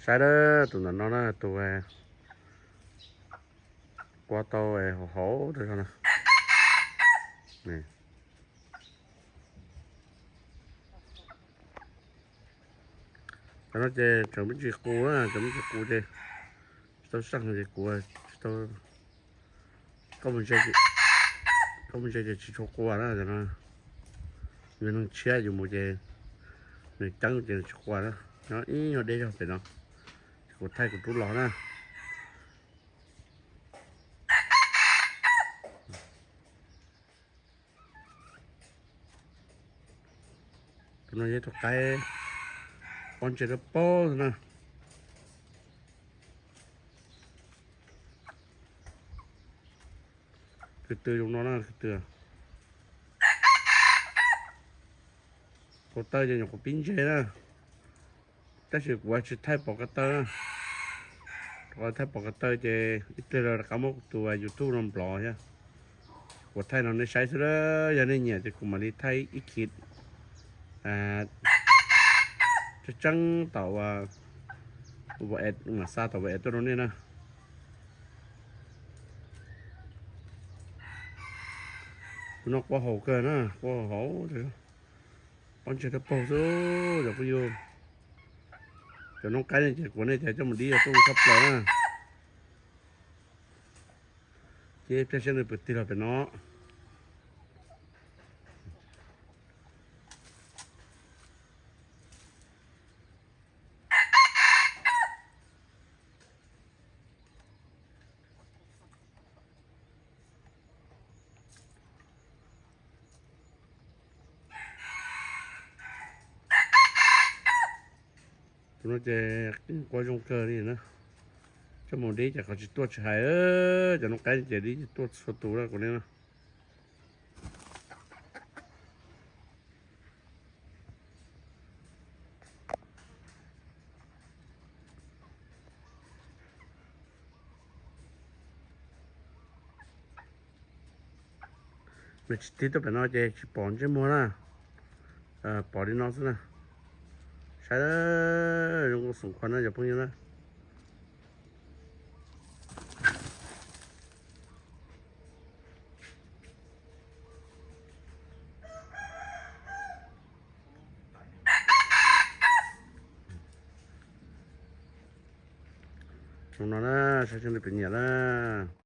Saib na, tus ntawm no na, tus qua tau hauv hauv rau no na. Cov no ces tseem me ntsis qus na, tseem me ntsis qus ces tsis tau saj ces kuv tsis tau, koj mus ntse ces tsis tshua qua na. Cov no yus neeg tshiab yus mus ces nws ceeb ces nws tsis qua na. No ib nyuag deb zog pem no, kuv thaij kuv rub los na. Tus no yog tus qaib pob ntseg dawb paug na. Tus twg zoo no na, tus twg? Ko taw ces nyuam qhuav pib ntseg na, tab sis kuv tsis thaij pom ko taw na. Rau qhov thaij pom ko taw ces ib pliag rov qab muab kuv tus YouTube no nplov thiab. Kuv thaij no nej saib xwb, yog nej nyiam ces kuv mam li thaij ib khib tseeb tseeb tom uas, uas xa tom uas es tuaj rau nej na. Tus no qua haum kawg na, qua haum, pob ntseg dawb paug xwb cov phooj ywg. Cov noob qaib ne ces kuv nej cov coj mus dib yog tuaj tshaj plaws na. Ces ib pliag saib nws pw tig los pem no. Tus no ces qua zoo kawg li na. Coj mus dib ces qhov tsis tuaj tsis hais, cov noob qaib ces dib tuaj txhua tus lawm kuv ne na. Nws tsis tig tuaj pem no ces tsis pom ntsej muag na. Pom li no xwb na. Saib zoo nkauj xoom khuav na cov phooj ywg na. Zoo no na, saib seb nws puas nyiam na.